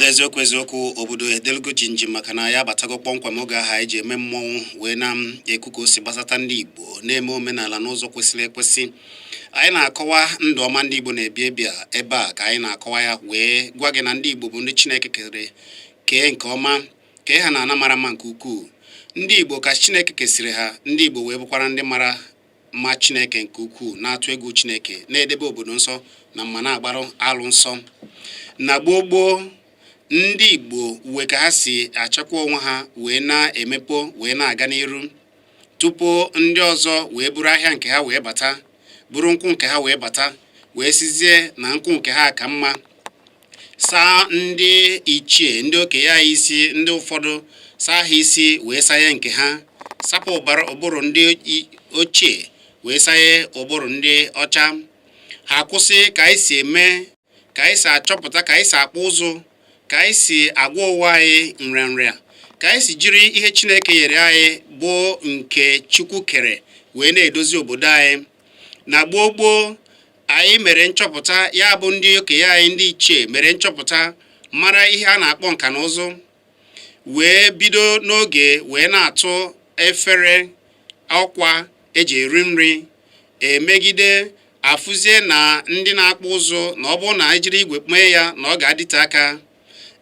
N'eziokwu eziokwu, obodo edelugo jinji maka na ya abatago kpọmkwem oge ahụ anyị ji eme mmọnwụ wee na-ekwu ka o si gbasata ndị Igbo na-eme omenala n'ụzọ kwesịrị ekwesị. Anyị na-akọwa ndụ ọma ndị Igbo na-ebi ebi a ebe a ka anyị na-akọwa ya wee gwa gị na ndị Igbo bụ ndị Chineke kere kee nke ọma, kee ha na ana mara mma nke ukwuu. Ndị Igbo ka Chineke kesịrị ha, ndị Igbo wee bụkwara ndị mara mma Chineke nke ukwuu, na-atụ egwu Chineke, na-edebe obodo nsọ na mma na-agbarụ alụ nsọ. Na gboo gboo, ndị Igbo wee ka ha si achekwa onwe ha wee na-emepe wee na-aga n'iru tupu ndị ọzọ wee buru ahịa nke ha wee bata, buru nkwụ nke ha wee bata, wee sizie na nkwụ nke ha ka mma, saa ndị ichie, ndị okenye anyị isi, ndị ụfọdụ saa ha isi wee saye nke ha, sapụ ụbụrụ ndị ochie wee saye ụbụrụ ndị ọcha. Ha kwụsị ka anyị si eme, ka anyị si achọpụta, ka anyị si akpụ ụzụ, ka anyị si agwọ ụwa anyị nrịanrịa, ka anyị si jiri ihe Chineke nyere anyị bụ nke Chukwu kere wee na-edozi obodo anyị. Na gboo gboo, anyị mere nchọpụta, ya bụ ndị okenye anyị, ndị ichie mere nchọpụta mara ihe a na-akpọ nka na ụzụ, wee bido n'oge wee na-atụ efere ọkwa eji eri nri. Emegide afụzie na ndị na-akpụ ụzụ na ọ bụrụ na ejiri igwe mee ya na ọ ga-adịte aka.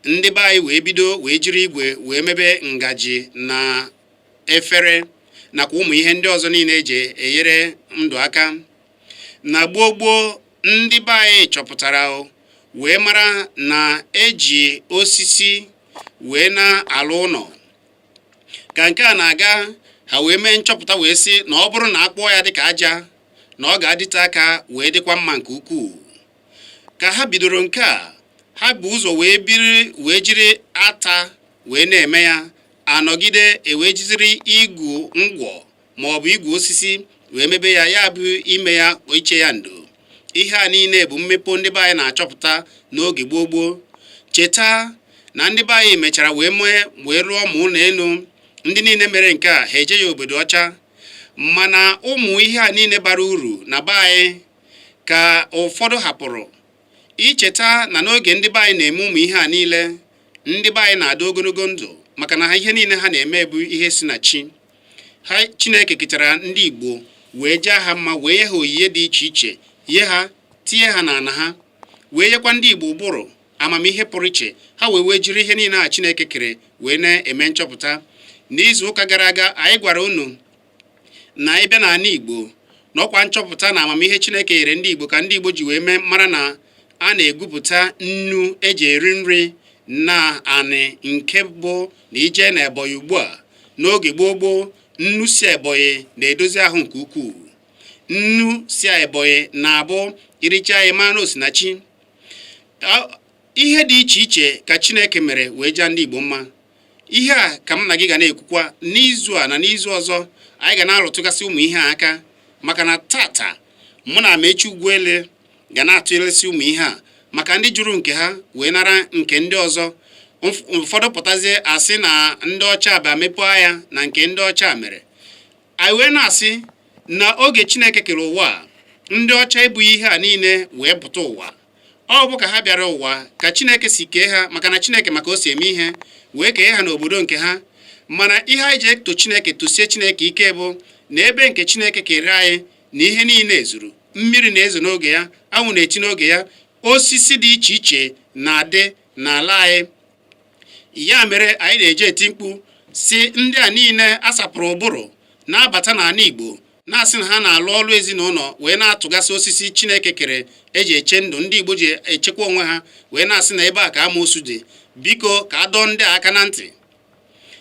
Ndị be anyị wee bido wee jiri igwe wee mebe ngaji na efere nakwa ụmụ ihe ndị ọzọ niile eji enyere ndụ aka. Na gboo gboo, ndị be anyị chọpụtara wee mara na eji osisi wee na-alụ ụlọ. Ka nke a na-aga, ha wee mee nchọpụta wee sị na ọ bụrụ na a kpụọ ya dịka aja na ọ ga-adịte aka wee dịkwa mma nke ukwuu. Ka ha bidoro nke a, ha bu ụzọ wee biri wee jiri ata wee na-eme ya, anọgide ewee jiziri igu ngwọ ma ọ bụ igwe osisi wee mebe ya, ya bụ ime ya iche ya ndo. Ihe a niile bụ mmepe ndị be anyị na-achọpụta n'oge gboo gboo. Cheta na ndị be anyị mechara wee mee wee rụọ ma ụlọ elu. Ndị niile mere nke a, ha eje ya obodo ọcha, mana ụmụ ihe a niile bara uru na be anyị ka ụfọdụ hapụrụ. Icheta na n'oge ndị be anyị na-eme ụmụ ihe a niile, ndị be anyị na-adị ogologo ndụ maka na ha ihe niile ha na-eme bụ ihe si na chi ha. Chineke ketara ndị Igbo wee jaa ha mma, wee nye ha onyinye dị iche iche, nye ha, tinye ha n'ala ha, wee nyekwa ndị Igbo ụbụrụ amamihe pụrụ iche, ha wee wee jiri ihe niile a Chineke kere wee na-eme nchọpụta. N'izu ụka gara aga, anyị gwara unu na ịbịa n'ala Igbo na ọkwa nchọpụta na amamihe Chineke nyere ndị Igbo ka ndị Igbo ji wee mee mara na a na-egwupụta nnu eji eri nri na anị, nke bụ na ije na Ebonyi ugbu a. N'oge gboo gboo, nnu si Ebonyi na-edozi ahụ nke ukwuu. Nnu si Ebonyi na-abụ iricha ya mara na osinachi. Ihe dị iche iche ka Chineke mere wee jaa ndị Igbo mma. Ihe a ka m na gị ga na-ekwukwa n'izu a na n'izu ọzọ. Anyị ga na-arụtụgasị ụmụ ihe a aka maka na tata mụ na Amechi Ugwuele ga na-atụlesi ụmụ ihe a maka ndị jụrụ nke ha wee nara nke ndị ọzọ. Ụfọdụ pụtazie asị na ndị ọcha bịa mepee anya na nke ndị ọcha mere. Anyị wee na-asị na oge Chineke kere ụwa a, ndị ọcha ebughị ihe a niile wee pụta ụwa. Ọ bụ ka ha bịara ụwa ka Chineke si kee ha, maka na Chineke maka o si eme ihe wee kee ha n'obodo nke ha. Mana ihe anyị ji eto Chineke, tosie Chineke ike, bụ na ebe nke Chineke kere anyị na ihe niile zuru. Mmiri na-ezo n'oge ya, anwụ na-eti n'oge ya, osisi dị iche iche na-adị n'ala anyị. Ya mere anyị na-eji eti mkpu si ndị a niile asapụrụ ụbụrụ na-abata n'ala Igbo na-asị na ha na-alụ ọrụ ezinụlọ wee na-atụgasị osisi Chineke kere eji eche ndụ ndị Igbo ji echekwa onwe ha, wee na-asị na ebe a ka amoosu dị. Biko, ka a dọọ ndị a aka na ntị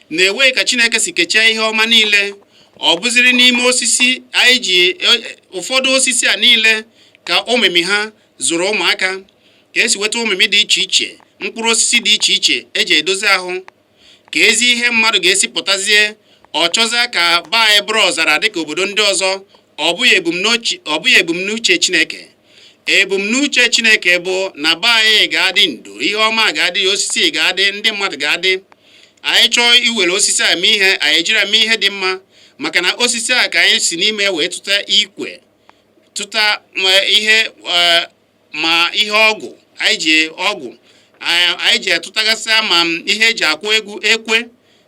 na-enweghị ka Chineke si kechie ihe ọma niile ọ bụziri n'ime osisi anyị ji ụfọdụ osisi a niile ka ụmịmị ha zụrụ ụmụaka, ka esi weta ụmịmị dị iche iche, mkpụrụ osisi dị iche iche eji edozi ahụ, ka ezi ihe mmadụ ga-esi pụtazie. Ọ chọzie ka be anyị bụrụ ọzara dịka obodo ndị ọzọ. Ọ bụghị ebumnuche Chineke. Ebumnuche Chineke bụ na be anyị ga-adị ndụ, ihe ọma ga-adị, osisi ga-adị, ndị mmadụ ga-adị. Anyị chọọ iwere osisi a mee ihe, anyị ejiri eme ihe dị mma, maka na osisi a ka anyị si n'ime wee tụta ikwe, tụta ihe, ma ihe ọgwụ anyị ji ọgwụ Anyị ji atụtagasị ma ihe eji akwụ egwu ekwe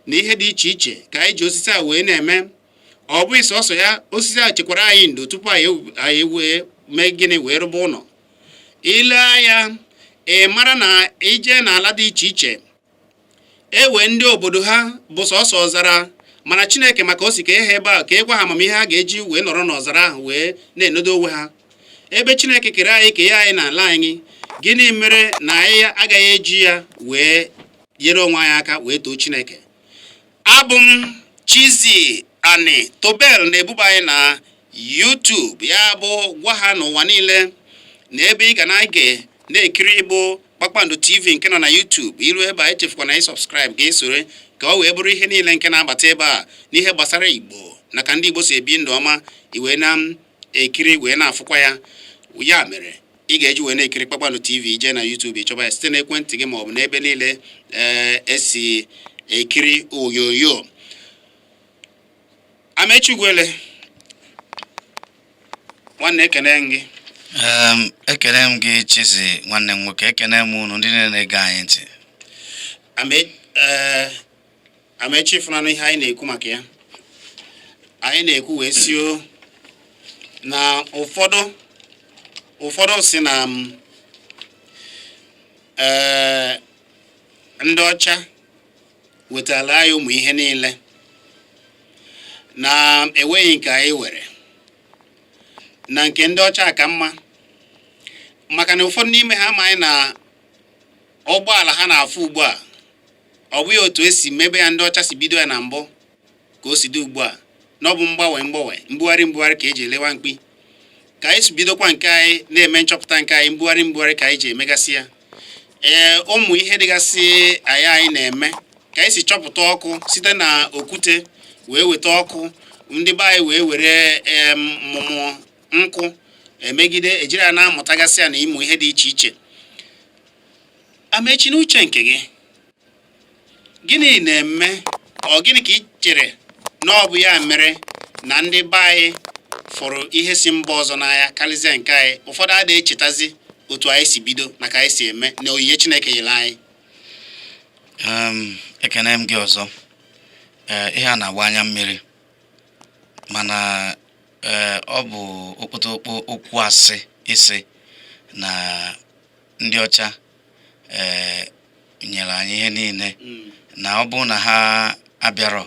na ihe dị iche iche ka anyị ji osisi a wee na-eme. Ọ bụghị sọsọ ya, osisi a chekwara anyị ndo tupu anyị wee mee gịnị, wee rụba ụlọ. Ile anya, ị mara na ije n'ala dị iche iche ewe ndị obodo ha bụ sọsọ ọzara, mana Chineke maka o si kee ha ebe a ka ekwe ha amamihe ha ga-eji wee nọrọ n'ọzara ahụ wee na-enodo onwe ha. Ebe Chineke kere anyị, kee anyị n'ala anyị, gịnị mere na anyị agaghị eji ya wee nyere onwe anyị aka wee too Chineke? Abụ m Chizzy Ani Tobel na-ebuba anyị na YouTube, ya bụ gwa ha n'ụwa niile na ebe ị ga na-ege na-ekiri bụ Kpakpando TV nke nọ na YouTube. Iru ebe a, echefukwana ị subscribe ga esore ka ọ wee bụrụ ihe niile nke na-abata ebe a n'ihe gbasara Igbo na ka ndị Igbo si ebi ndụ ọma, i wee na-ekiri wee na-afụkwa ya. Ya mere ị ga-eji wee na-ekiri Kpakpando TV, ije na YouTube ịchọba ya site n'ekwentị gị ma ọ bụ n'ebe niile ee esi ekiri onyonyo. Amechi Ugwuele, nwanne, ekene m gị. Ekene m gị, Chizzy, nwanne m nwoke. Ekene m unu ndị niile na-ege anyị ntị. Amechi, ịfụnanụ ihe anyị na-ekwu maka ya, anyị na-ekwu wee sio na ụfọdụ si na ndị ọcha wetara anyị ụmụ ihe niile na enweghị nke anyị were na nke ndị ọcha ka mma, maka na ụfọdụ n'ime ha amaghị na ụgbọala ha na-afụ ugbu a, ọ bụghị otu esi mebe ya ndị ọcha si bido ya na mbụ ka o si dị ugbu a, na ọ bụ mgbanwe mgbanwe, mbugharị mbugharị ka eji elewa mkpi. Ka anyị si bidokwa nke anyị na-eme nchọpụta nke anyị, mbugharị mbugharị ka anyị ji emegasị ya. Ee, ụmụ ihe dịgasị anyị na-eme ka anyị si chọpụta ọkụ site na okwute wee weta ọkụ, ndị be anyị wee were mụmụ nkụ emegide ejiri ya na-amụtagasị ya na ịmụ ihe dị iche iche. Amechi, n'uche nke gị, gịnị na-eme, ọ gịnị ka ị chere na ọ bụ ya mere na ndị be anyị fụrụ ihe si mba ọzọ n'anya karịzịa nke anyị? Ụfọdụ adịghị echetazi otu anyị si bido na ka anyị si eme na onyinye Chineke nyere anyị. Ekene m gị ọzọ. Ee, ihe a na-agba anya mmiri, mana ee, ọ bụ okpotokpo okwu asị ịsị na ndị ọcha ee nyere anyị ihe niile, na ọ bụrụ na ha abịarọ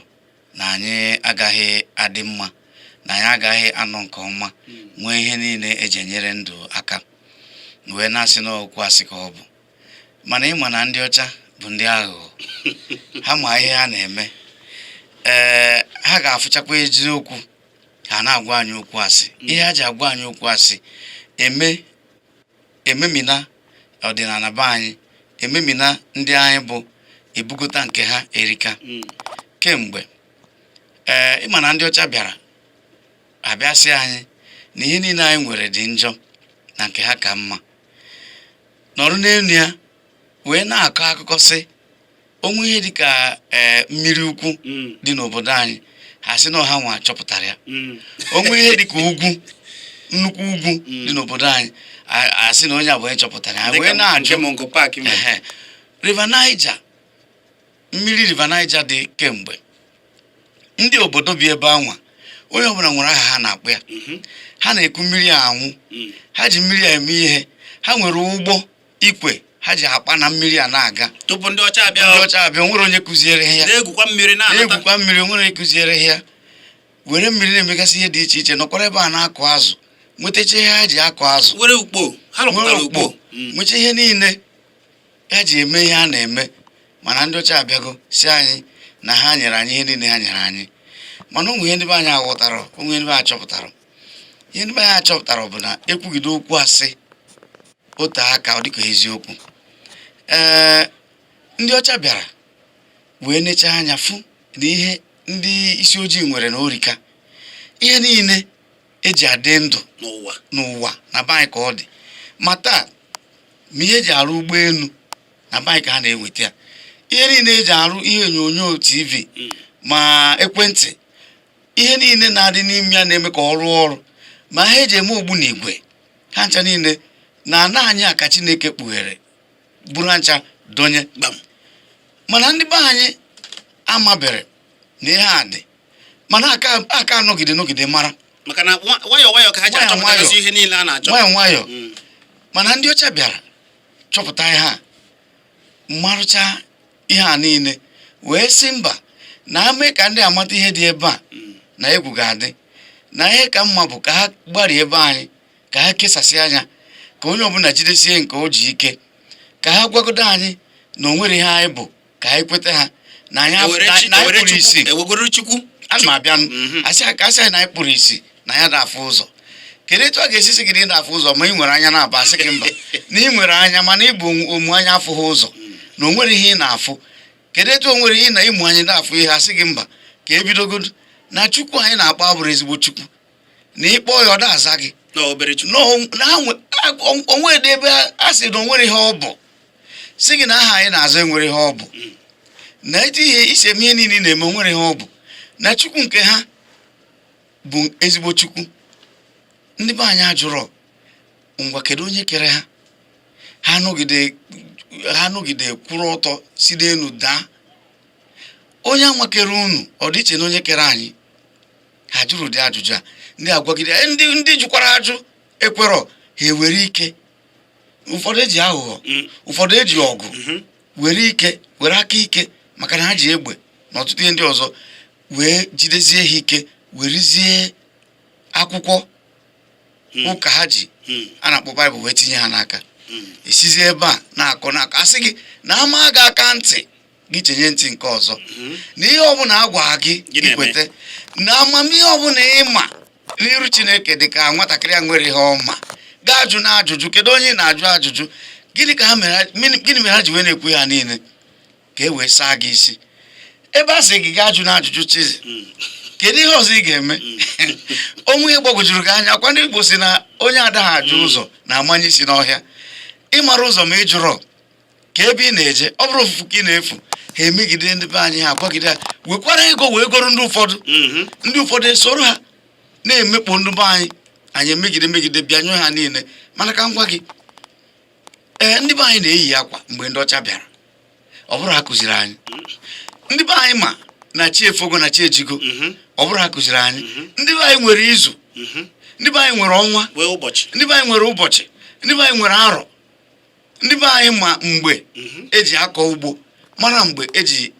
na anyị agaghị adị mma, na anyị agaghị anọ nke ọma nwee ihe niile eji enyere ndụ aka, wee na-asị na okwu asị ka ọ bụ. Mana ịma na ndị ọcha bụ ndị aghụghọ, ha ma ihe ha na-eme. Ee, ha ga-afụchakwa eziokwu, ha na-agwa anyị okwu asị. Ihe ha ji agwa anyị okwu asị eme ememina ọdịnala be anyị, ememina ndị anyị bụ ebugota nke ha erika. Kemgbe ee, ịma na ndị ọcha bịara abịa sị anyị na ihe niile anyị nwere dị njọ, na nke ha ka mma, nọrọ n'elu ya wee na-akọ akụkọ sị onwe ihe dịka ee mmiri ukwu dị n'obodo anyị, ha sị na ọha nwa chọpụtara ya. Onwe ihe dịka ugwu, nnukwu ugwu dị n'obodo anyị, asị na onye a bụ onye chọpụtara ya. Dịka wee na-ajụ nke Mungo Park mere. Ehe. River Niger, mmiri River Niger dị kemgbe ndị obodo bi ebe anwa, onye ọbụla nwere aha ha na-akpọ ya. Ha na-eku mmiri a anwụ. Ha ji mmiri a eme ihe. Ha nwere ụgbọ ikwe ha ji akpa na mmiri a na-aga. Tupu ndị ọcha abịa. Ndị ọcha abịa, onwere onye kụziere ha ya. Na-egwukwa mmiri na-anata. Na-egwukwa mmiri, onwere onye kụziere ha ya, were mmiri na-emegasị ihe dị iche iche, nọkwara ebe a na-akụ azụ, nwetacha ihe ha ji akụ azụ. Were ukpo ha rụpụtara. Nwere ukpo. ukpo, nweta ihe niile ha ji eme ihe a na-eme. Mana ndị ọcha abịago si anyị na ha nyere anyị ihe niile ha nyere anyị. Mana ụmụ ihe ndị be anyị aghọtara, ụmụ ihe ndị be anyị achọpụtara, ihe ndị be anyị achọpụtara bụ na ekwugide okwu asị ote aka, ọ dịka eziokwu. Ee, ndị ọcha bịara wee nechaa anya fụ na ihe ndị isi ojii nwere na orika, ihe niile eji adị ndụ n'ụwa. N'ụwa na be anyị ka ọ dị. Ma taa, ma ihe eji arụ ụgbọelu na be anyị ka ha na-eweta ya, ihe niile eji arụ ihe onyonyo TV, ma ekwentị, ihe niile na-adị n'ime ya na-eme ka ọ rụọ ọrụ, ma ha eji eme ogbunigwe, ha ncha niile na ana anyị a ka Chineke kpughere bụrụ ha ncha Donye. Gbam. Mana ndị be anyị amabere na ihe a dị, mana aka anọgide nọgide mara. Maka na nwayọọ nwayọọ ka ha ji Nwayọọ achọpụtagasị nwayọọ. ihe niile a na-achọ. Nwayọọ nwayọọ. Mana ndị ọcha bịara chọpụta ihe a, marụcha ihe a niile, wee sị mba, na ame ka ndị amata ihe dị ebe a na egwu ga-adị, na ihe ka mma bụ ka ha gbarie ebe anyị, ka ha kesasị anya, ka onye ọbụla jidesie nke o ji ike, ka ha gwagodo anyị na o nwere ihe anyị bụ, ka anyị kweta ha na anyị Ewere na anyị ewere kpụrụ Chukwu isi. Ewegoro Chukwu. Ana m abịa. Asị asị anyị na anyị kpụrụ isi, na ya na-afụ ụzọ. Kedu etu a ga-esi sị gị na ị na-afụ ụzọ ma ị nwere anya na-aba? Asị gị mba, na ị nwere anya mana ị bụ omu anya afụghị ụzọ, na o nwere ihe ị na-afụ. Kedu etu o nwere ihe na ịmụ anya na-afụ ihe? Asị gị mba, ka ebidogodo na Chukwu anyị na-akpọ abụrụ ezigbo Chukwu, na ịkpọ ya ọ da-aza gị. Na obere Chukwu. Na ha onwe dị ebe a sị na o nwere ihe ọ bụ, sị gị na aha anyị na-azụ enwere ihe ọ bụ, na etu ihe isi eme ihe niile ị na-eme onwere ihe ọ bụ, na Chukwu nke ha bụ ezigbo Chukwu. Ndị be anyị ajụrọ, ngwa, kedu onye kere ha? Ha nọgide kwụrụ ọtọ si n'elu daa. Onye anwa kere unu, ọ dị iche na onye kere anyị? Ha jụrụ ụdị ajụjụ a. Ndị agwagide ndị jụkwara ajụ ekwerọ, ha ewere ike, ụfọdụ eji aghụghọ, ụfọdụ eji ọgụ, were ike, were aka ike, maka na ha ji egbe na ọtụtụ ihe ndị ọzọ, wee jidezie ha ike, werezie akwụkwọ ụka ha ji a na-akpọ Baịbụl wee tinye ha n'aka. Esizie ebe a na-akọ na-akọ, asị gị na ama gị aka ntị, gị chenye ntị nke ọzọ, na ihe ọbụla a gwa gị Gị na-eme. Ikwete na amamihe ọbụla ịma n'iru Chineke dị ka nwatakịrị a nwere ihe ọma gaa jụ na ajụjụ. Kedu onye ị na-ajụ ajụjụ? Gịnị ka ha mere gịnị mere ha ji wee na-ekwu ya niile? Ka e wee saa gị isi. Ebe a sị gị gaa jụ na ajụjụ chizi, kedu ihe ọzọ ị ga-eme? Onwe ihe gbagwojuru gị anya. Akwa ndị Igbo si na onye adaghị ajụ ụzọ na-amanye isi n'ọhịa. Ịmara ụzọ ma ị jụrọ ka ebe ị na-eje, ọ bụrụ ofufu ka ị na-efu. Ha emegide ndị be anyị, ha akwagide ha, wekwara ego wee goro ndị ụfọdụ, ndị ụfọdụ esoro ha na-emekpo ndị be anyị. Anyị emegide megide bịanyụọ ha niile. Mana ka m gwa gị, ee, ndị be anyị na-eyi akwa mgbe ndị ọcha bịara. Ọ bụrụ ha kụziri anyị, ndị be anyị ma na chi efogo na chi ejigo. Ọ bụrụ ha kụziri anyị, ndị be anyị nwere izu, ndị be anyị nwere ọnwa, wee ụbọchị, ndị be anyị nwere ụbọchị, ndị be anyị nwere arọ, ndị be anyị ma mgbe eji akọ ugbo, mara mgbe eji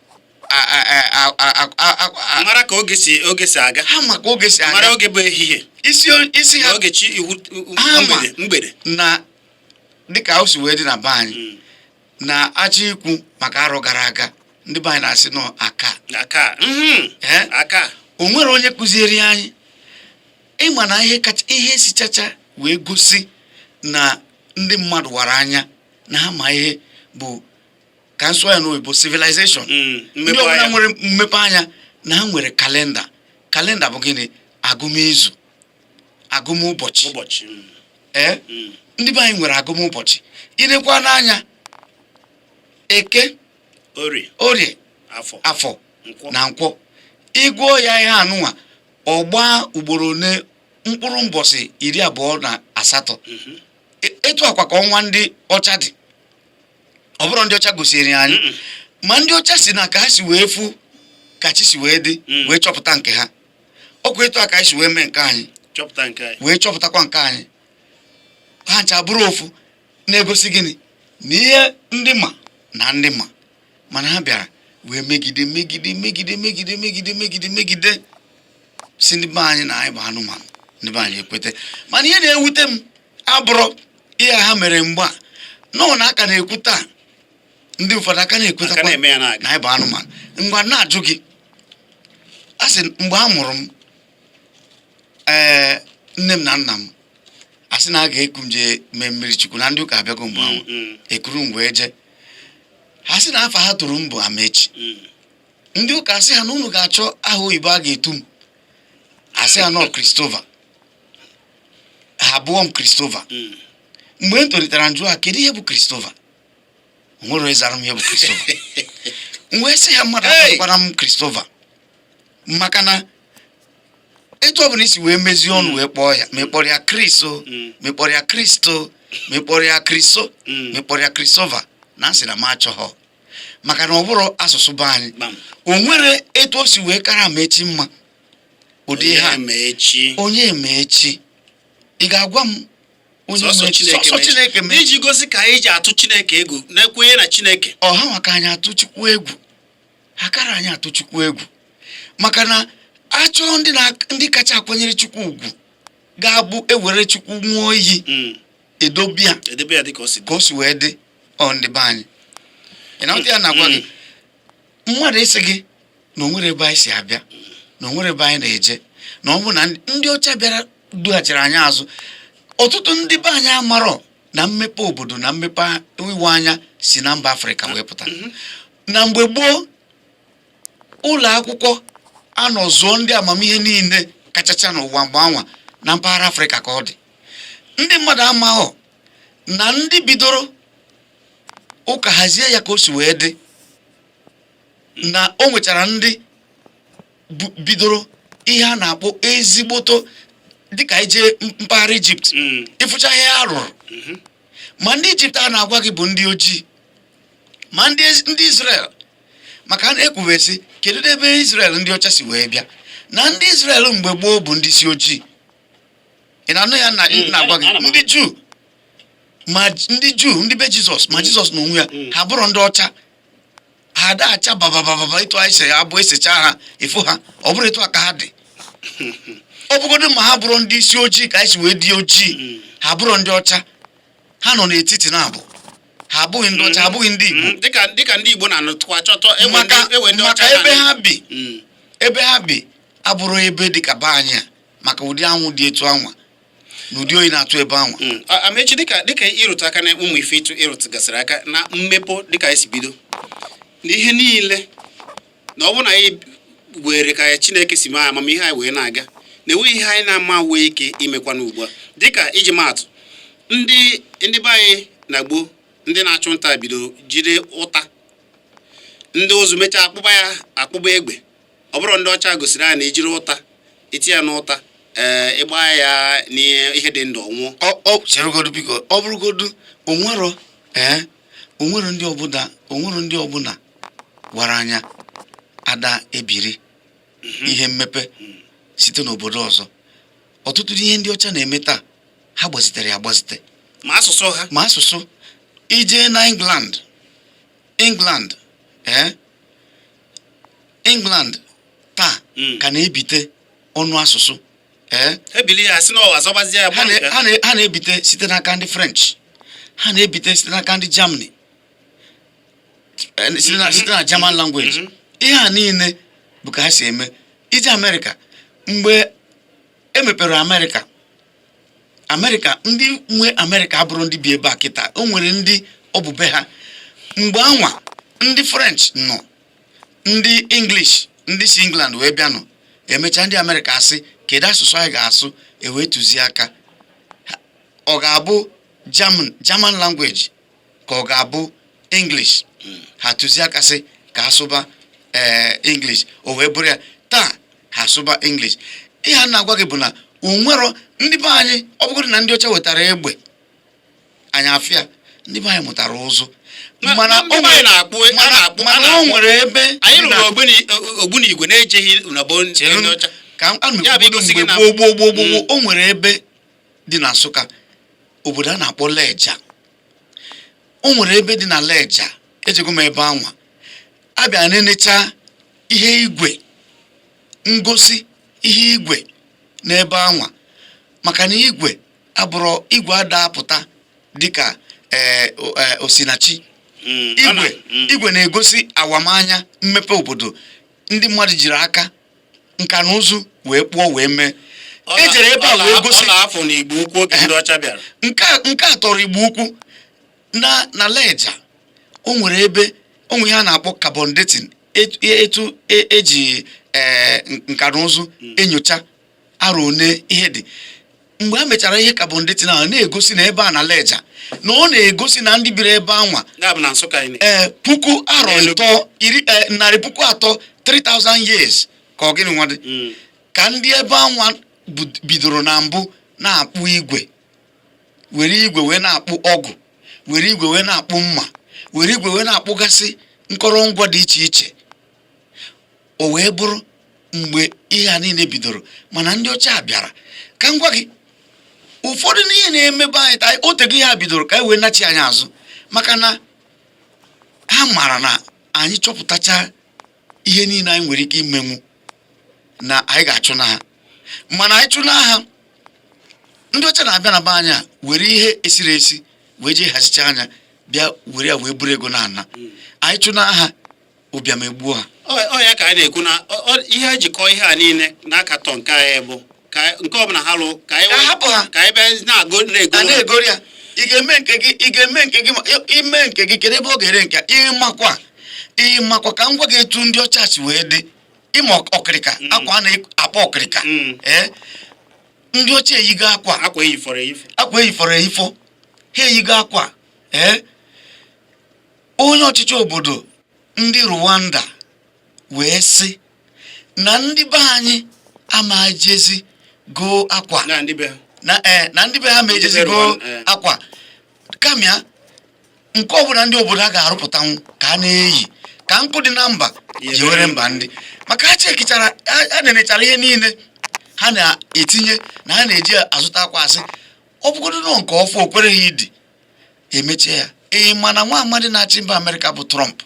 mara ka oge si aga. Ha ma ka oge si mara aga. Oge bụ ehihie Isi na ha oge chi ihu Ha ma. mgbede. Na dịka o si wee dị na be anyị, na achọ ikwu maka arọ gara aga, ndị be anyị na-asị nọ aka. Aka. Ee. Aka. O nwere onye kụzieri anyị. Ịma na ihe kacha ihe sichacha wee gosi na ndị mmadụ wara anya na ha ma ihe bụ ka nsụọ ya n'oyibo, civilization. Ndị Mmepe ọbụla anya. nwere mmepe anya na ha nwere kalenda. Kalenda bụ gịnị? Agụmizu, agụmụbọchị. Ụbọchị. Ee. Ndị be anyị nwere agụmụbọchị. Ilekwa n'anya, Eke, Orie, Orie, Afọ, Afọ, Nkwọ, na Nkwọ. Ịgụọ ya ihe anụnwa, ọgba ugboro one mkpụrụ mbọsị 28. Etu akwa ka ọnwa ndị ọcha dị. Ọ bụrụ ndị ọcha gosiri anyị, ma ndị ọcha si na ka ha si wee fụ ka chi si wee dị, wee chọpụta nke ha. Ọkwa etu a ka anyị si wee mee nke anyị. Chọpụta nke anyị. Wee chọpụtakwa nke anyị. Ha ncha bụrụ ofu, na-egosi gịnị? Na ihe ndị ma na ndị ma, mana ha bịara wee megide megide megide megide megide megide megide, si ndị be anyị na anyị bụ anụmanụ. Ndị be anyị ekwete. Mana ihe na-ewute m abụrụ ihe ha mere mgbe a nọ na aka na-ekwu taa, ndị ụfọdụ aka aka na-ekwetakwa na-eme ya na-aga na anyị bụ anụmanụ. Ngwa, na-ajụ gị, a sị mgbe a mụrụ m, ee, nne m na nna m a sị na a ga-eku m jee mee mmiri chukwu na ndị ụka abịago mgbe ahụ. Ekuru m wee jee. Ha sị na afa ha tụrụ m bụ Amechi. Ndị ụka sị ha na unu ga-achọ aha oyibo a ga-etu m. Asị ha nọ Christopher. Ha abụọ m Christopher. Mgbe m tolitere, njụ ha, kedu ihe bụ Christopher? O nwere onye zara m ihe bụ Christopher. M wee sị ha, mmadụ Hey! akpọkwara m Christopher, maka na etu ọbụla isi wee mezie ọnụ wee kpọọ ya, ma ị kpọrọ ya Chris o, ma ị kpọrọ ya Kristo, ma ị kpọrọ ya Kriso, ma ị kpọrọ ya Christopher, Na nsị na m achọghọ, maka na ọ bụrụ asụsụ be anyị. Gbam. O nwere etu o si wee kara Amechi mma ụdị ihe a. Onye ma echi? Onye ma echi? Ị ga-agwa m onye Sọsọ ma echi? Chineke Sọsọ ma echi. Chineke ma echi. Iji gosi ka anyị ji atụ Chineke egwu, na-ekwenye na Chineke. Ọha maka anyị atụ Chukwu egwu, ha kara anyị atụ Chukwu egwu, maka na achọọ ndị na ndị kacha akwanyere Chukwu ugwu ga-abụ ewere Chukwu ṅụọ iyi, edobia. Edebe ya dịka o si dị. Ka o si wee dị, ọ ndị be anyị, ị na-aghọta ya na-agwa gị, mmadụ ịsị gị na o nwere ebe anyị si abịa, na o nwere ebe anyị na-eje, na ọ bụ na ndị ọcha bịara dughachiri anyị azụ. Ọtụtụ ndị be anyị amarọ na mmepe obodo na mmepe iwe anya si na mba Afrịka wee pụta. Na mgbe gboo, ụlọ akwụkwọ anọ zụọ ndị amamihe niile kachacha n'ụwa mgbe anwa na mpaghara Afrịka ka ọ dị. Ndị mmadụ amaghọ na ndị bidoro ụka hazie ya ka o si wee dị, na o nwechara ndị bidoro ihe a na-akpọ ezigboto, dịka ije mpaghara Ijipt, ịfụcha ihe a rụrụ. Ma ndị Ijipt a na-agwa gị bụ ndị ojii, ma ndị Israel, maka a na-ekwubesi kedu ebe Israel ndị ọcha si wee bịa, na ndị Israel mgbe gboo bụ ndị isi ojii. Ị na-anụ ya na na-agwa gị? Ana m Ndị Juu, ma ndị Juu, ndị be Jizọs, ma Jizọs n'onwe ya, ha bụrụ ndị ọcha, ha ada acha bababababa etu anyị si abụ esecha ha ịfụ ha. Ọ bụrụ etu a ka ha dị, ọ bụgodu ma ha bụrụ ndị isi ojii ka anyị si wee dị ojii, ha bụrụ ndị ọcha, ha nọ n'etiti na abụ ha abụghị ndị ọcha, ha abụghị ndị Igbo. Dịka ndị Igbo na-anụtụkwa chọtọ ewe Maka ewe ndị maka ọcha ebe na- ha bi, ebe ha bi abụrụ ebe dịka be anyị a, maka ụdị anwụ dị etu anwa na ụdị oyi na-atụ ebe anwa. Amechi, dịka ịrụtụ aka na ụmụ ife ịtụ ịrụtụgasịrị aka na mmepe, dịka anyị si bido na ihe niile, na ọ bụrụ na anyị were ka Chineke si mee amamihe anyị wee na-aga, na enweghị ihe anyị na-ama wee ike imekwa n'ugbu a. Dịka iji maatụ, ndị be anyị na gboo, ndị na-achụ nta bido jide ụta, ndị ụzụ mechaa akpụba ya akpụba egbe. Ọ bụrụ ndị ọcha gosiri anyị na ejiri ụta iti ya n'ụta, ee, ịgba ya n'ihe dị ndụ, ọnwụọ. Ọ cheregodu biko, ọ bụrụgodu onwero, ee, onwero ndị ọbụla, onwero ndị ọbụla gwara anya ada ebiri ihe mmepe site n'obodo ọzọ. Ọtụtụ ihe ndị ọcha na-eme taa, ha gbazitere ya agbazite. Ma asụsụ ha. Ma asụsụ. Ije na England, England, ee, England taa ka na-ebite ọnụ asụsụ, ee. Ebili ya sị na ọ azọbazie ya. Ha na-ebite site n'aka ndị French, ha na-ebite site n'aka ndị Germany, site na German language. Ihe a niile bụ ka ha si eme. Ije Amerịka, mgbe e mepere Amerịka, Amerịka, ndị nwe Amerịka abụrụ ndị bi ebe a kịta, o nwere ndị ọ bụ be ha mgbe anwa. Ndị French nọ, ndị English, ndị si England wee bịa nọ. Emechaa, ndị Amerịka asị, kedu asụsụ anyị ga-asụ? Ewee tụzie aka, ọ ga-abụ German, German language, ka ọ ga-abụ English? Ha tụzie aka sị ka asụba ee English. O wee bụrụ ya taa, ha asụba English. Ihe a na-agwa gị bụ na onwero ndị be anyị, ọ bụgodị na ndị ọcha wetara egbe anyị afịa, ndị be anyị mụtara ụzụ. Mana ndị be anyị na-akpụ a na-akpụ a mana o na-akpụ. nwere ebe Anyị dị rụrụ ogbunigwe na-ejeghị na bo ndị Chere ọcha. ka a Ya bụ na-ekwugodo igosi gị mgbe na- gboo gboo gboo gboo, o nwere ebe dị na Nsụka, obodo a na-akpọ Leja. O nwere ebe dị na Leja, ejego m ebe anwa, abịa nenecha ihe igwe ngosi, ihe igwe n'ebe anwa, maka na igwe abụrụ igwe ada apụta dịka ee osinachi. Igwe igwe na-egosi awamanya mmepe obodo ndị mmadụ jiri aka nka na ụzụ wee kpụọ wee mee. Ejere ebe a wee gosi. Ọ na-afọ na Igbo Ukwu oge ndị ọcha bịara. Nke a tọrọ Igbo Ukwu na Leja. O nwere ebe o nwere ihe a na-akpọ carbon dating, etu eji ee nka na ụzụ enyocha arọ one ihe dị. Mgbe a mechara ihe carbon dating ahụ, na-egosi na ebe a na Leja, na ọ na-egosi na ndị biri ebe anwa Ya bụ na Nsụka anyị. Ee, puku arọ N'Enugu. ịtọ iri, 300,000, 3000 years, ka ọ gịnị nwa dị, ka ndị ebe anwa bidoro na mbụ na-akpụ igwe, were igwe wee na-akpụ ọgụ, were igwe wee na-akpụ mma, Were igwe wee na-akpụgasị nkọrọngwa dị iche iche. O wee bụrụ mgbe ihe a niile bidoro, mana ndị ọcha bịara. Ka m gwa gị, ụfọdụ n'ihe na-emebe anyị taa, otego ihe a bidoro, ka e wee nachi anyị azụ, maka na ha mara na anyị chọpụtacha ihe niile anyị nwere ike imenwu, na anyị ga-achụ na ha. Mana anyị chụ na ha, ndị ọcha na-abịa na be anyị a were ihe esiri esi wee jee hazicha anya, bịa were ya wee buru ego na-ana. Anyị chụ na ha, ụbịam egbuo ha. Ọ ya ka anyị na-ekwu na ihe ejikọ ihe a niile na-akatọ nke anyị bụ ka nke ọbụla ha lụ ka anyị Ka hapụ ha. Ka anyị bịa na-agụ A na-ego. Na-egori ya. Ị ga-eme nke gị, ị ga-eme nke gị, ma ime nke gị, kedu ebe ọ ga-ere nke a? Ịmakwa, ịmakwa, ka m gwa gị etu ndị ọcha si wee dị. Ịma ọkịrịka, akwa a na-akpọ ọkịrịka. Ee, ndị ọcha eyigo akwa. Akwa eyifọrọ eyifọ. Akwa eyifọrọ eyifọ, ha eyigo akwa. Ee, onye ọchịchị obodo ndị Rwanda wee sị na ndị be anyị ama jezi goo akwa. Na ndị be ha. Na ee, na ndị be ha ma Ndị ejezi be goo Rwanda, eh. akwa, kamịa nke ọbụla ndị obodo a ga-arụpụtanwu ka a na-eyi, ka nkụ dị na mba Ya jewere ebere. Mba ndị maka ha chekichara, ha nenechara ihe niile ha na-etinye na ha na-eji azụta akwa, asị ọ bụgodo nọ nke ọfụ o kwere ha idi emechie ya. Ee, mana nwa amadi na-achị mba Amerịka bụ Trump,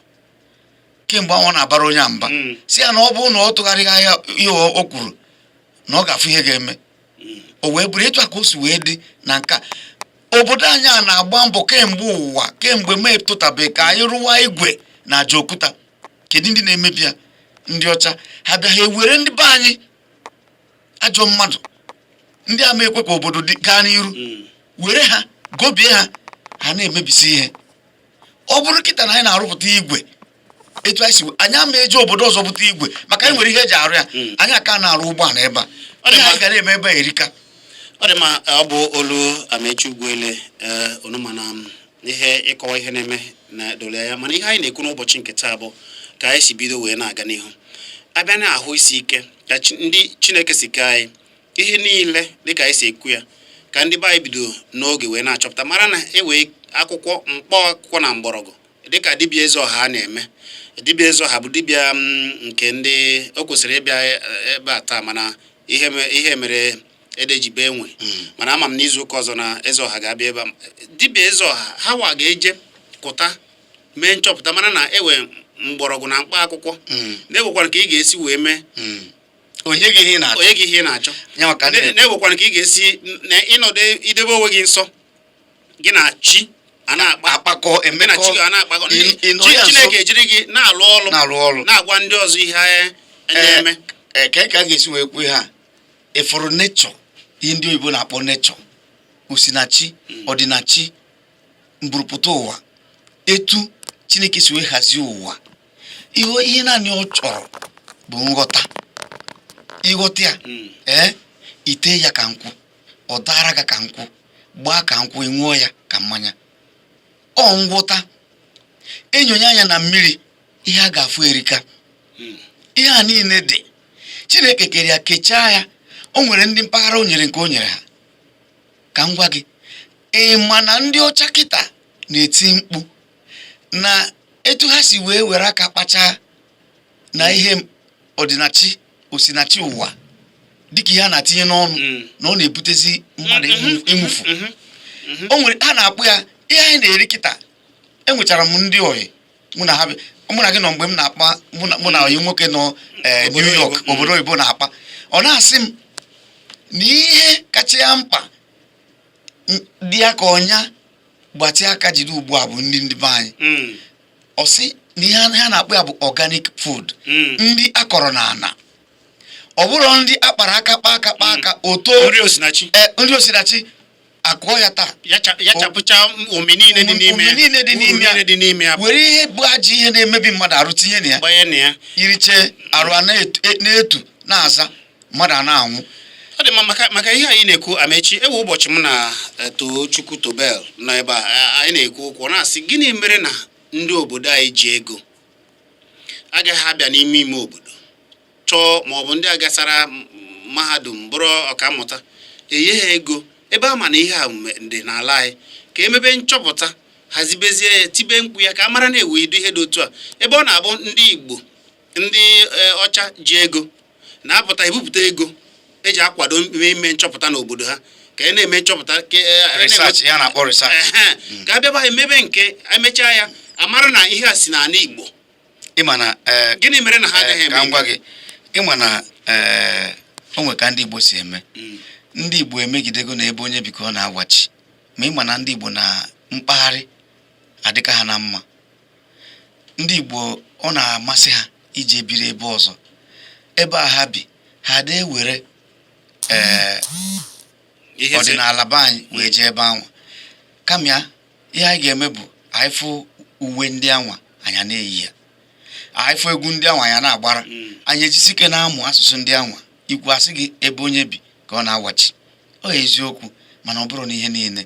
kemgbe ahụ ọ na-abara onye a mba, si ya na ọ bụrụ na ọ tụgharịghị ahịa ihe o kwuru, na ọ ga-afụ ihe ga-eme. O wee bụrụ etu a ka o si wee dị na nke a. Obodo anyị a na-agba mbọ kemgbe ụwa, kemgbe ma etụtabeghị ka anyị rụwa igwe na Ajaokuta. Kedu ndị na-emebi ya? Ndị ọcha. Ha bịa, ha ewere ndị be anyị, ajọ mmadụ ndị ama ekwe ka obodo dị gaa n'iru, were ha gobie ha, ha na-emebisi ihe. Ọ bụrụ kịta na anyị na-arụpụta igwe etu anyị si, anyị ama eji obodo ọzọ bute igwe, maka anyị nwere ihe eji arụ ya. Anyị aka na-arụ ụgbọala ebe a. Ọ dị Ihe mma. anyị ga na-eme ebe a erika. Ọ dị mma. Ọ bụ olu Amechi Ugwuele. Ee, onuma na ihe ịkọwa ihe na-eme na dole ya. Mana ihe anyị na-ekwu n'ụbọchị nke taa bụ ka anyị si bido wee na-aga n'ihu, abịa na ahụ isi ike ka ndị Chineke si kee anyị, ihe niile dịka anyị si ekwu ya, ka ndị be anyị bido n'oge wee na-achọpụta, mara na e wee akwụkwọ, mkpọ akwụkwọ na mgbọrọgwụ, dịka dibịa eze ọha a na-eme. Dibịa eze ọha bụ dibịa nke ndị o kwesịrị ịbịa ebe a taa, mana ihe mere edejibe enwe. Mana ama m n'izu ụka ọzọ na eze ọha ga-abịa ebe a. Dibịa eze ọha ha wa ga-eje kụta, mee nchọpụta, mara na ewe mgbọrọgwụ na mkpa akwụkwọ, na-ewekwana ka ị ga-esi wee mee. Onye gị ihe ị na-achọ. Onye gị ihe ị na-achọ. Ya maka ndị Na-ewekwana ka ị ga-esi na ịnọdụ idebe onwe gị nsọ, gị na chi a na-akpa akpakọ gị na emekọ chi a na-akpakọ. Ị nọ ya nso. Chineke ejiri gị na-alụ ọlụ, na-alụ ọrụ, na-agwa ndị ọzọ ihe anyị na-eme. Ee, ka a ga-esi wee kwuo ha ịfụrụ nature, ihe ndị oyibo na-akpọ nature, osinachi, ọdịnachi, mburupụta ụwa, etu Chineke si wee hazie ụwa. Ihe naanị ọ chọrọ bụ nghọta, ịghọta ya. Ee, ite ya ka nkwụ, ọ dara gị ka nkwụ, gbaa ka nkwụ, ị ṅụọ ya ka mmanya. Ọ ngwọta enyonye anya na mmiri, ihe a ga-afụ erika. Ihe a niile dị, Chineke kere ya, kechaa ya. O nwere ndị mpaghara o nyere nke o nyere ha. Ka m gwa gị, ị ma na ndị ọcha kịta na-eti mkpu na etu ha si wee were aka kpachaa na ihe ọdịnachi, osinachi ụwa, dịka ihe a na-atinye n'ọnụ, na ọ na-ebutezi mmadụ ịnwụfu. O nwere ha na-akpụ ya ihe anyị na-eri kịta. Enwechara m ndị oyi mụ na ha mụ na gị nọ mgbe m na-akpa, mụ na oyi nwoke nọ Obodo New York, oyibo. Obodo oyibo na-akpa, ọ na-asị m na ihe kacha ya mkpa dị ya ka ọnya gbatị aka jide ugbu a bụ nri ndị be anyị. Ọ sị na ihe ha na-akpọ ya bụ organic food, nri akọrọ n'ala, ọ bụrụ ndị akpara aka kpaa aka kpaa aka o too. Nri osinachi. Ee, nri osinachi, akụọ ya taa, ya chapụcha ụmị niile dị n'ime ụmị ya. Niile dị Uru n'ime ya. niile dị n'ime ya. Were ihe bụ ajọ ihe na-emebi mmadụ arụ tinye na ya, gbanye na ya, iriche arụ a na-etu na-aza mmadụ a na-anwụ. Ọ dị mma. Maka ihe anyị na-ekwu, Amechi, ewe ụbọchị m na Tochukwu Tobel nọ ebe a, anyị na-ekwu okwu, ọ na-asị gịnị mere na ndị obodo anyị ji ego agaghị abịa n'ime ime obodo chọọ, ma ọ bụ ndị agasara mahadum bụrụ ọkammụta, enye ha ego ebe a ma na ihe a dị n'ala anyị, ka emebe nchọpụta. Hazibezie ya, tibe mkpu ya ka a mara na-ewe idu ihe dị otu a, ebe ọ na-abụ ndị Igbo, ndị ọcha ji ego na-apụta ebupụta ego eji akwado ime nchọpụta n'obodo ha, ka e na-eme nchọpụta ka Research, ya na-akpọ research. Ehe, ka a bịaba emebe nke emechaa ya, amara na ihe a si n'ala Igbo. Ịma na Gịnị mere na ha agaghị eme? Ka m gwa gị, ịma na o nwe ka ndị Igbo si eme. Ndị Igbo emegidego na ebe onye biko ọ na-awachi, ma ịma na ndị Igbo na mpaghara adịka ha na mma. Ndị Igbo, ọ na-amasị ha ije biri ebe ọzọ, ebe a ha bi, ha ada ewere Ihe ọdịnala be anyị wee jee ebe anwa. Kama ya, ihe anyị ga-eme bụ anyị fụ uwe ndị anwa, anyị na-eyi ya. Anyị fụ egwu ndị anwa, anyị na-agbara. Anyị ejisi ike na-amụ asụsụ ndị anwa. Ikwu asị gị, ebe onye bi ka ọ na-awachi. Ọ eziokwu, mana ọ bụrụ na ihe niile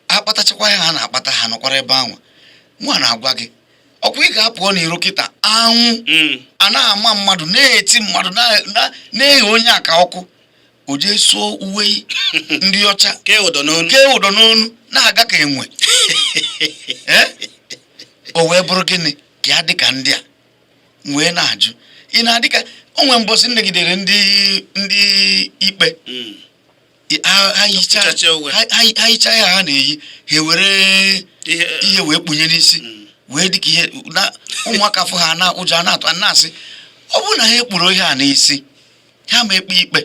akpatachakwa ya, ha na-akpata, ha nọkwara ebe anwa. Mụ a na-agwa gị, ọkwa ị ga-apụọ n'iro kịta, anwụ a na-ama mmadụ, na-eti mmadụ, na-eghe onye aka ọkụ, o jee sụọ uwe ndị ọcha, kee ụdọ n'onu, kee ụdọ n'onu, na-aga ka enwe. Ee, o wee bụrụ gịnị ka ya dị ka ndị a wee na-ajụ ị na-adị ka o nwee mbọsị nnegidere ndị ikpe. Ha hicha Kpụchacha uwe. Ha hicha ya, ha na-eyi, ha ewere ihe ihe wee kpunye n'isi, wee dịka ihe na ụmụaka fụ ha na ụjọ a na-atụ, a na-asị ọ bụrụ na ha ekpuru ihe a n'isi, ha ma ekpe ikpe.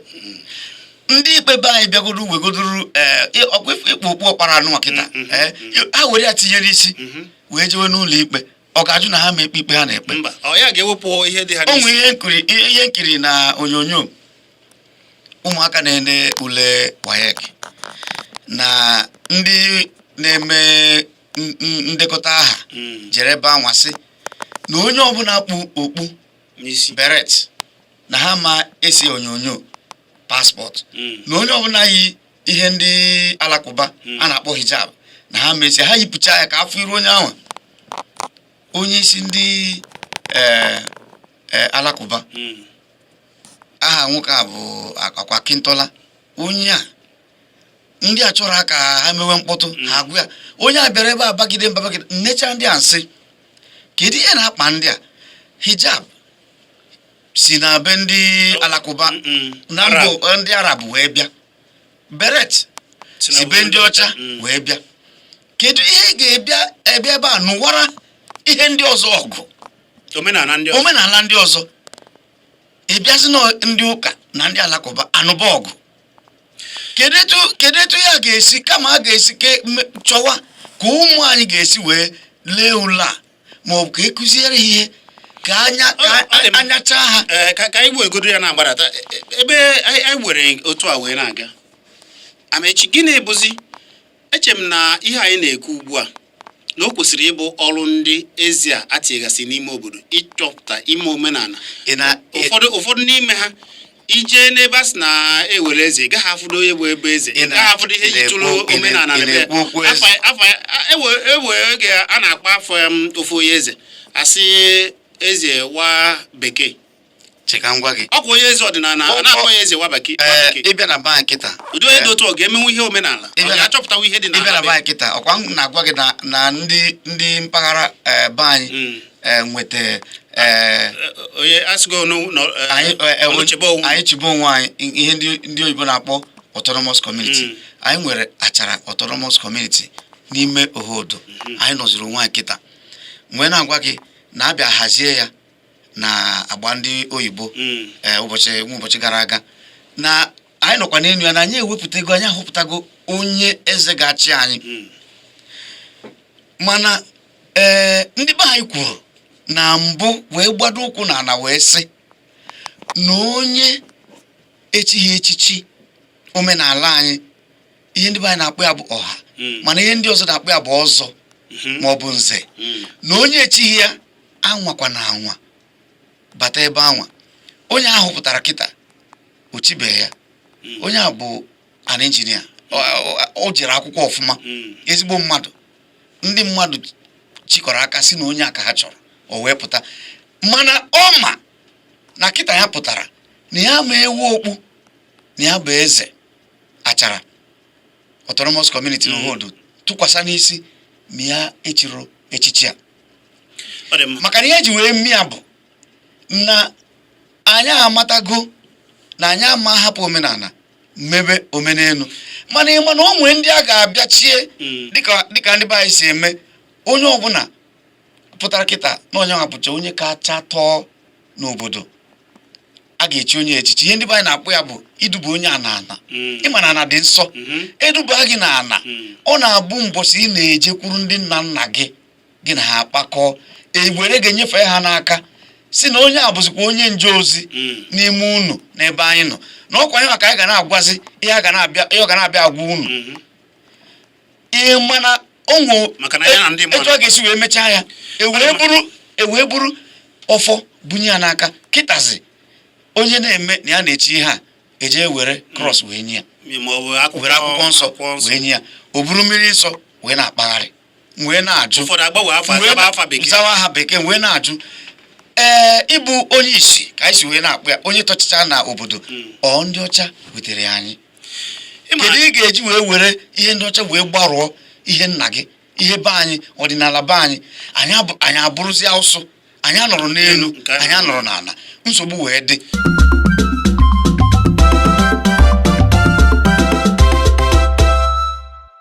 Ndị ikpe be anyị bịagodo wegodoro ee ọkwa ịkpụ okpu ọkpara anụ kịta, ee, ha were ya tinye n'isi wee jewe n'ụlọ ikpe, ọ ga-ajụ na ha ma ekpe ikpe ha na-ekpe? Mba, ọ ya ga-ewepụ ihe dị ha O n'isi. nwere ihe nkiri na onyonyo ụmụaka na-ene ule WAEC na ndị na-eme ndekọta aha jere ebe anwa sị na onye ọbụla kpu okpu n'isi beret na ha ma esi onyonyo passport, na onye ọbụla yi ihe ndị alakụba a na-akpọ hijab na ha mesie, ha yipụcha ya ka afọ iru onye ahụ. Onye isi ndị alakụba, aha nwoke a bụ akwa Kintola, onye a ndị a chọrọ ka ha mewe mkpọtụ, ha agwụ ya. Onye a bịara ebe a bagide mba, bagide nnecha ndị a, nsị kedu ihe na-akpa ndị a? Hijab si na be ndị alakụba na Arab. mbụ ndị Arab wee bịa, beret Si na si be ndị ọcha wee bịa. Kedu ihe ga-ebịa ebe ebe a nụwara ihe ndị ọzọ ọgụ? Omenala ndị ọzọ. Omenala ndị ọzọ. Ị bịazi na ndị ụka na ndị alakụba anụba ọgụ, kedu etu ya ga-esi kama a ga-esi chọwa ka ụmụ anyị ga-esi wee lee ule a, ma ọ bụ ka e kụziere ha ihe ka anya ka Ọ dị m- anyachaa ha? Ee, ka anyị wegodo ya na-agbadata ebe anyị were otu a wee na-aga. Amechi, gịnị bụzi eche m na ihe anyị na-ekwu ugbu a na o kwesịrị ịbụ ọrụ ndị ezi a atịgasị n'ime obodo ịchọpụta ime omenala? Ị na Ụfọdụ n'ime ha, ije n'ebe a sị na ewere eze, ị gaghị afụdo onye bụ ebe eze, Ị ị gaghị afụdo ihe ị na-ekwu jitụrụ omenala ị na be na-ekwu okwu eze. Afa ewe oge a na-akpọ afọ ofu onye eze, asị eze wa bekee. Cheka ngwa gị. Ọkwa onye eze ọdịnala a na-akpọ ya eze wa bekee wa bekee. Ịbịa na bank kịta. Ụdị onye dị otu ọ ga-emenwu ihe omenala, ọ ga-achọpụtawu ihe dị Ịbịa na n'ala be bank kịta, ọkwa m na-agwa gị na ndị mpaghara be anyị nweta Onye asịgo anyị ọnụchebe onwe. Anyị chibe onwe anyị, ihe ndị oyibo na-akpọ autonomous community. Anyị nwere Achara Autonomous Community n'ime Ohodo. Anyị nọziri onwe anyị kịta. Mgbe na-agwa gị na abịa hazie ya na agba ndị oyibo, ụbọchị nwa ụbọchị gara aga na anyị nọkwa n'elu ya, na anyị ewepụtago, anyị ahọpụtago onye eze ga-achị anyị. Mana ndị be anyị kwuru na mbụ wee gbado ụkwụ n'ala wee sị na onye echighị echichi omenala anyị, ihe ndị be anyị na-akpọ ya bụ ọha, mana ihe ndị ọzọ na-akpọ ya bụ ọzọ ma ọ bụ nze, na onye echighị ya anwakwa na anwa bata ebe anwa. Onye ahụ pụtara kịta o chibeghị ya. Onye a bụ an engineer, o jere akwụkwọ ọfụma, ezigbo mmadụ. Ndị mmadụ chịkọrọ aka si na onye a ka ha chọrọ, o wee pụta. Mana ọ ma na kịta ya pụtara na ya ma ewu okpu na ya bụ eze Achara Autonomous Community n'Ohodo, tụkwasị n'isi. Ma ya echiro echichi a, Ọ dị mma. Maka na ihe eji wee mee ya bụ na anyị amatago na anyị ama hapụ omenala mebe omenelu. Mana ịma na o nwee ndị a ga-abịa chie, dịka ndị be anyị si eme, onye ọbụla pụtara kịta na onye nwa pụcha onye kacha tọọ n'obodo, a ga-echi onye echichi. Ihe ndị be anyị na-akpọ ya bụ iduba onye a n'ana. Ịma na ana dị nsọ. Eduba gị n'ana, ọ na-abụ mbọsị ị na-ejekwuru ndị nna nna gị, gị na ha akpakọọ, ewere gị nyefee ha n'aka, si na onye a bụzikwa onye nje ozi n'ime unu n'ebe anyị nọ, na ọkwa anyị maka anyị ga na-agwazi ihe a ga na-abịa, ihe ọ ga na-abịa agwa unu. Ihe mana onwe Maka na ya na ndị mmadụ- etu a ga-esi wee mechaa ya, ewee buru ọfọ bunye ya n'aka. Kịtazi, onye na-eme na ya na-echi ihe a, eje were cross wee nye ya, ma ọ bụ akwụkwọ were akwụkwọ nsọ wee nye ya, o buru mmiri nsọ wee na-akpagharị, wee na-ajụ. Ụfọdụ agbanwe afa, wee zaba afa bekee. Zawa aha bekee, wee na-ajụ, ee, ịbụ onye isi ka anyị si wee na-akpụ ya, onye tọchicha na obodo, ọ ndị ọcha wetara ya anyị. Kedu ị ga-eji wee were ihe ndị ọcha wee gbarụọ ihe nna gị, ihe be anyị, ọdịnala be anyị? Anyị abụrụzi awụsụ, anyị anọrọ n'elu, Nke ahụ. anyị anọrọ n'ala, nsogbu wee dị.